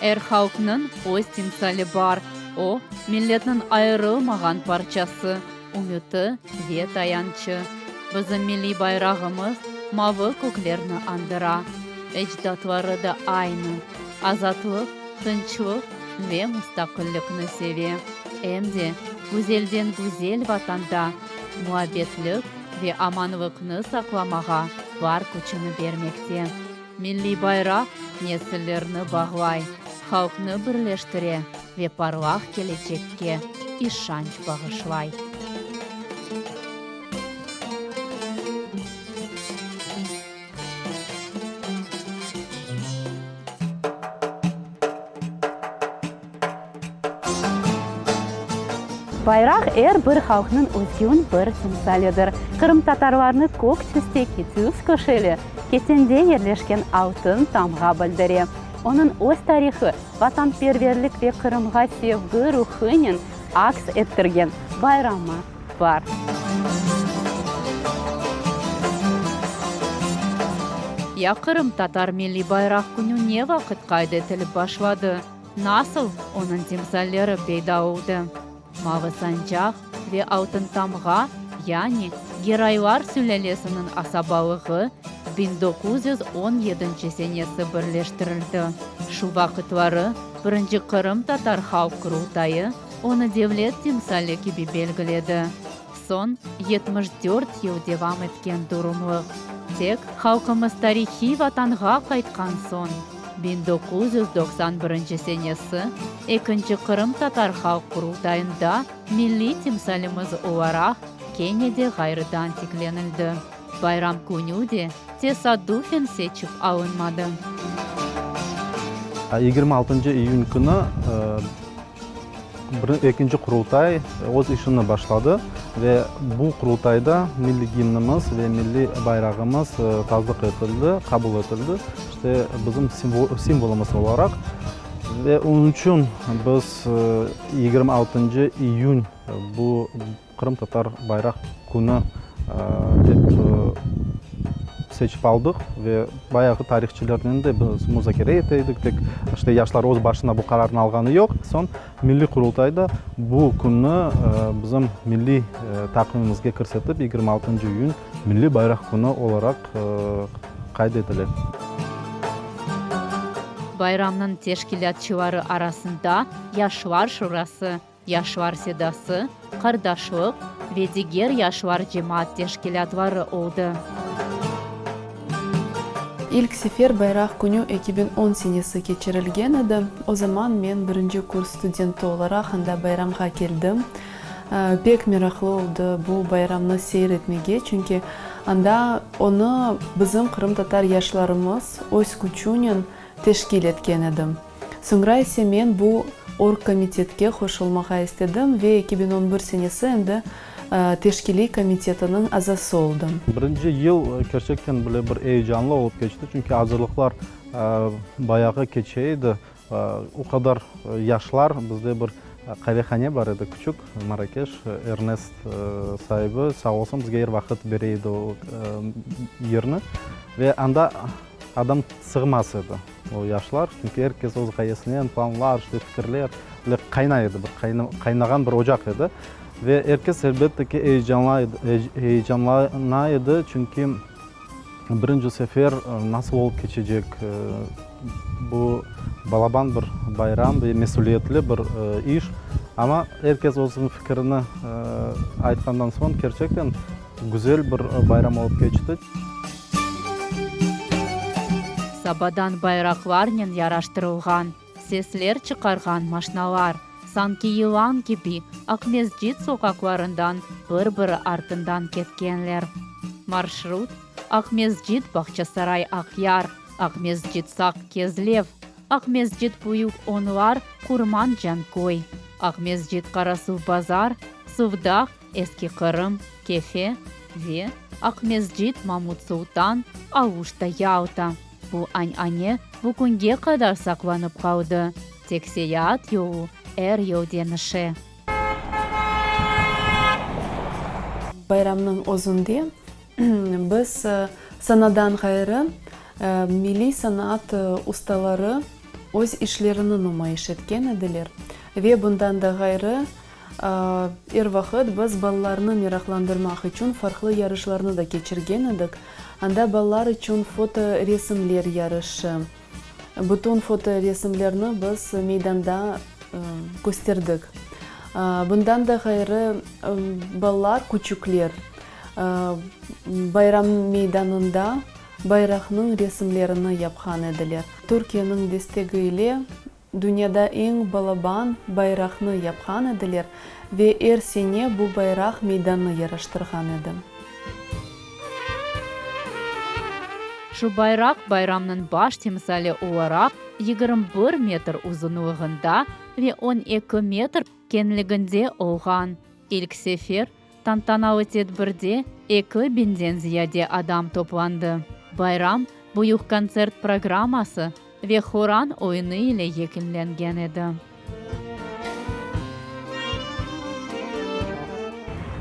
Er halqnıñ öz timsali bar, o, milletniñ ayırılmağan parçası, ümüti ve tayançı. Bizim milliy bayrağımız mavı köklerni añdıra. Ecdatları da aynı azatlıq, tınçlıq ve mustaqillikni seve. Em de güzelden güzel Vatanda muabbetlik ve amanlıqnı saqlamağa bar küçüni bermekte. Milliy bayraq nesillerni bağlay, halqnı birleştire ve parlaq kelecekke işanç bağışlay. Bayraq er bir halqnıñ özgün bir timsalidir. Qırımtatarlarnı kök tüsteki tüz köşeli ketende yerleşken altın tamğa bildire. Onıñ öz tarihı, vatanperverlik ve Qırımğa sevgi ruhınen aks ettirgen bayramı bar. Ya Qırımtatar milliy bayraq künü ne vaqıt qayd etilip başladı? Nasıl onıñ timsalleri peyda oldı? Mavı sancaq ve altın tamğa, yani Geraylar sülâlesiniñ asabalığı 1917 senesi birleştirildi. Şu vaqıtları birinci Qırımtatar Halq Qurultayı onı devlet timsali kibi belgiledi. Soñ 74 yıl devam etken durumlıq, tek halqımız tarihiy Vatanğa qaytqan soñ, 1991 senesi ekinci Qırımtatar Halq Qurultayında milliy timsalimiz olaraq kene de ğayrıdan tiklenildi. Bayram künü de tesaddufen seçip alınmadı. 26 iyün künü Ekinci Qurultay öz işini başladı ve bu Qurultayda milliy gimnimiz ve milliy bayrağımız tasdıq etildi, qabul etildi, işte bizim simvolımız olaraq. Ve onıñ içün biz 26 iyün bu Qırımtatar bayraq künü dep seçip aldıq ve bayağı tarihçilernen de biz muzakere ete edik, tek işte yaşlar öz başına bu qararnı alğanı yoq. Soñ Milliy Qurultay da bu künni bizim milliy taqvimimizge kirsetip, 26 iyün Milliy bayraq künü olaraq qayd etile. Bayramnıñ teşkilâtçıları arasında Yaşlar şurası, Yaşlar sedası, Qardaşlıq ve diger yaşlar cemaat teşkilâtları oldı. İlk sefer Bayraq künü 2010 senesi keçirilgen edi. O zaman men birinci kurs studenti olaraq anda bayramğa keldim. Pek meraqlı oldı bu bayramnı seyir etmege, çünki anda onı bizim qırımtatar yaşlarımız öz küçünen teşkil etken edi. Soñra ise men bu orgkomitetke qoşulmağa istedim ve 2011 senesi endi teşkiliy komitetiniñ azası oldım. Birinci yıl kerçekten bile bir eyecanlı olıp keçti, çünki azırlıqlar bayağı keçe edi. O qadar yaşlar, bizde bir qavehane bar edi küçük, Marrakeş, Ernest saibi sağ olsun bizge er vaqıt bere edi o yerni ve anda Adam sığmaz edi o yaşlar, çünki er kes öz ğayesinen, planlar, işte fikirler, böyle qaynay edi, bir qaynağan bir ocaq edi. Ve er kes, elbette ki, eyecanlana edi, çünki birinci sefer nasıl olıp keçecek, bu balaban bir bayram ve mesüliyetli bir iş. Amma er kes özüniñ fikirini aytqandan soñ, kerçekten güzel bir bayram olıp keçti. Sabadan bayraqlarnen yaraştırılğan, sesler çıqarğan maşnalar, sanki yılan kibi Aqmescit soqaqlarından bir-biri artından ketkenler. Marşrut, Aqmescit, Bağçasaray, Aqyar, Aqmescit, Saq, Kezlev, Aqmescit, Büyük Onlar, Qurman, Canköy, Aqmescit, Qarasuvbazar, Suvdağ, Eski Qırım, Kefe ve Aqmescit, Mamut Sultan, Aluşta, Yalta. Bu an'ane bu künge qadar saqlanıp qaldı, tek seyaat yolu er yıl deñişe. Bayramnıñ özünde biz sanadan ğayrı milliy sanaat ustaları. Öz işlerini numayış etken ediler. Ve bundan da ğayrı, er vaqıt biz balalarnı meraqlandırmaq içün farqlı yarışlarnı da keçirgen edik. Anda balalar içün fotoresimler yarışı, bütün fotoresimlerni biz meydanda kösterdik. Bundan da ğayrı, balalar, küçükler bayram meydanında bayraqnıñ resimlerini yapqan ediler. Türkiyeniñ destegi ile dünyada eñ balaban bayraqnı yapqan ediler ve er sene bu bayraq meydannı yaraştırğan edi. Şu bayraq bayramnıñ baş timsali olaraq 21 metr uzunlığında ve 12 metr keñliginde olğan. İlk sefer Tantanalı tedbirde eki biñden ziyade adam toplandı. Bayram büyük kontsert programması ve horan oyunı ile yekünlengen edi.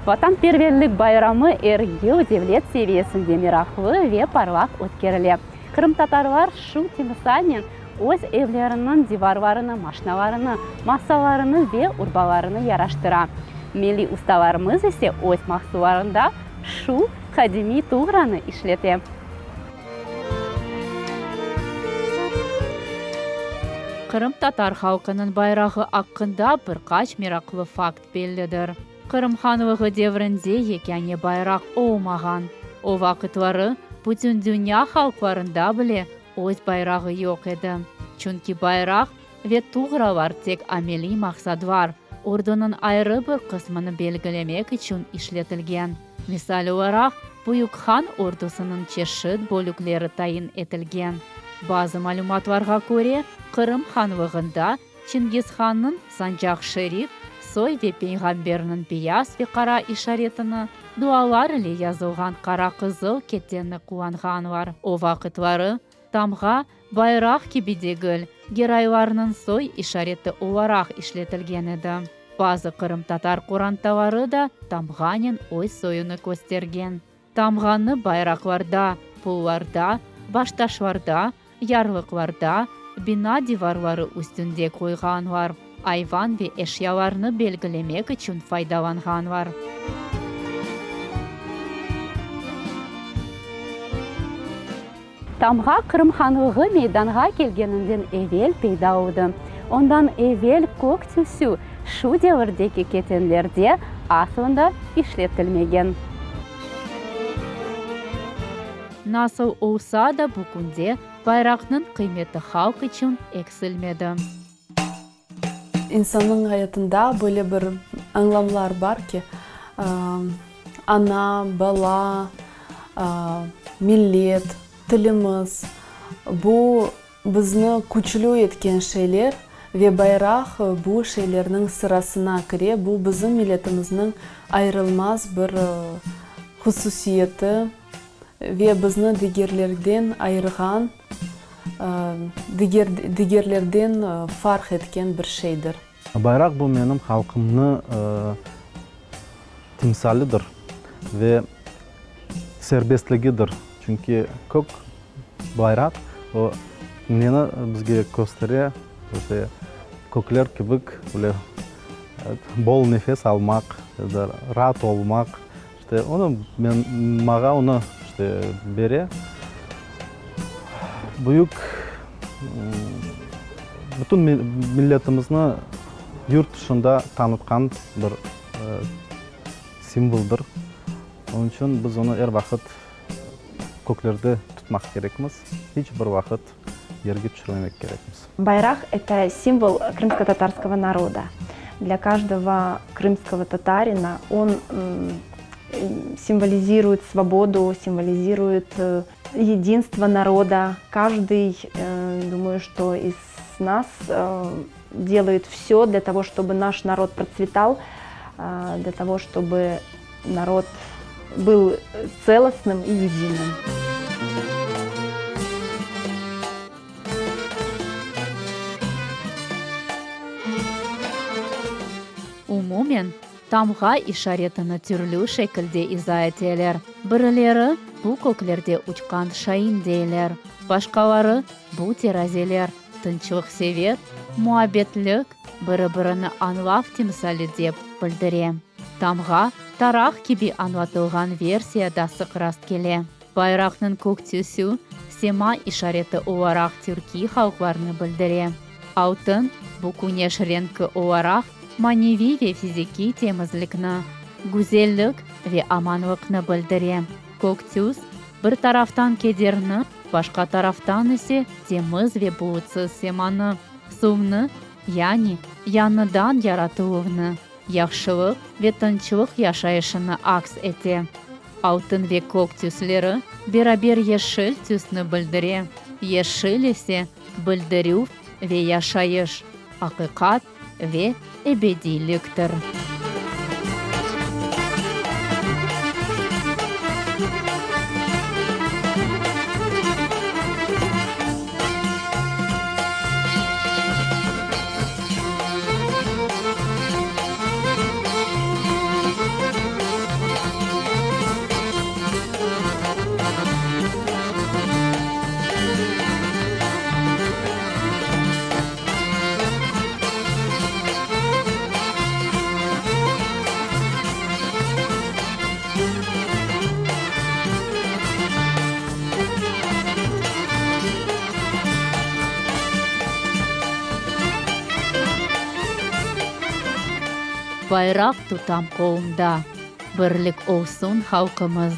Vatanperverlik bayramı er yıl devlet seviyesinde meraqlı ve parlaq ötkerile. Qırımtatarlar şu timsalnen öz evleriniñ divarlarını, maşnalarını, masalarını ve urbalarını yaraştıra. Milliy ustalarımız ise öz mahsullarında şu qadimiy tuğranı işlete. Qırımtatar halqınıñ bayrağı aqqında bir qaç meraqlı fakt bellidir. Qırım hanlığı devrinde yekâne bayraq olmağan. O vaqıtları bütün dünya halqlarında bile öz bayrağı yoq edi. Çünki bayraq ve tuğralar tek ameliy maqsadlar, ordunıñ ayrı bir qısmını belgilemek içün işletilgen. Misal olaraq, Büyük Han ordusınıñ çeşit bölükleri tayin etilgen. Bazı malümatlarğa köre, Qırım hanlığında Çingiz hannıñ sancaq şerif, soy ve peyğamberniñ beyaz ve qara işaretini, dualar ile yazılğan qara-qızıl kettenni qullanğanlar. O vaqıtları tamğa bayraq kibi degil, geraylarnıñ soy işareti olaraq işletilgen edi. Bazı qırımtatar qorantaları da tamğanen öz soyunı köstergen. Tamğanı bayraqlarda, pullarda, baştaşlarda, yarlıqlarda, bina divarları üstünde qoyğanlar, ayvan ve eşyalarnı belgilemek içün faydalanğanlar. Tamğa Qırım hanlığı meydanğa kelgeninden evel peyda oldı. Ondan evel kök tüsü şu devirdeki ketenlerde aslında işletilmegen. Nasıl olsa da bu künde bayraqnıñ qıymeti halq içün eksilmedi. İnsannıñ ayatında böyle bir añlamlar bar ki, ana, bala, millet, tilimiz, bu bizni küçlü etken şeyler ve bayraq bu şeylerniñ sırasına kire, bu bizim milletimizniñ ayırılmaz bir hususiyeti ve bizni digerlerden ayırğan, diger digerlerden farq etken bir şeydir. Bayraq bu menim halqımnı timsalidir ve serbestligidir. Çünki kök bayraq o neni bizge köstere, işte kökler kibik böyle bol nefes almaq, raat olmaq, İşte, onı men, mağa onı, işte, bere. Büyük, bütün milletimizni yurt tışında tanıtqan bir simvoldır. Onıñ içün biz onı er vaqıt köklerde tutmaq kerekmiz, hiç bir vaqıt yerge tüşürmemek kerekmiz. Bayraq, eto simvol krımskotatarskogo naroda. Dlâ každogo krımskogo tatarina on simvoliziruyet svobodu, simvoliziruyet edinstvo naroda. Každıy, dumayu, çto iz nas delayet vsё dlâ togo, çtoby naş narod protsvetal, dlâ togo, çtoby narod byl tselostnym i edinym. Umumen, tamğa işaretini türlü şekilde iza eteler. Birileri, bu köklerde uçqan şain deyler, başqaları, bu terazeler. tınçlıqsever, muabbetlik, biri-birini añlav timsali dep bildire. Tamğa taraq kibi añlatılğan versiya da sıq rastkele. Bayraqnıñ kök tüsü, sema işareti olaraq türkiy halqlarnı bildire. Altın, bu küneş renki olaraq maneviy ve fizikiy temizlikni, güzellik ve amanlıqnı bildire. Kök tüs, bir taraftan kederni, başqa taraftan ise temiz ve bulutsız semanı, suvnı, yani yañıdan yaratıluvnı, yahşılıq ve tınçlıq yaşayışını aks ete. Altın ve kök tüsleri beraber yeşil tüsni bildire, yeşil ise bildirüv ve yaşayış, aqiqat ve ebediyliktir. Bayraq tutam qolumda, Birlik olsun halqımız.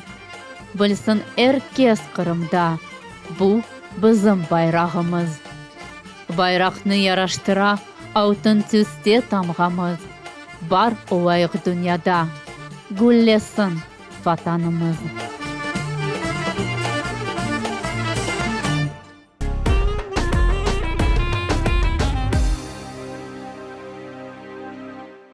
Bilsin er kes Qırımda, Bu bizim bayrağımız. Bayraqnı yaraştıra Altın tüste tamğamız. Bar olayıq dünyada, Güllesin Vatanımız.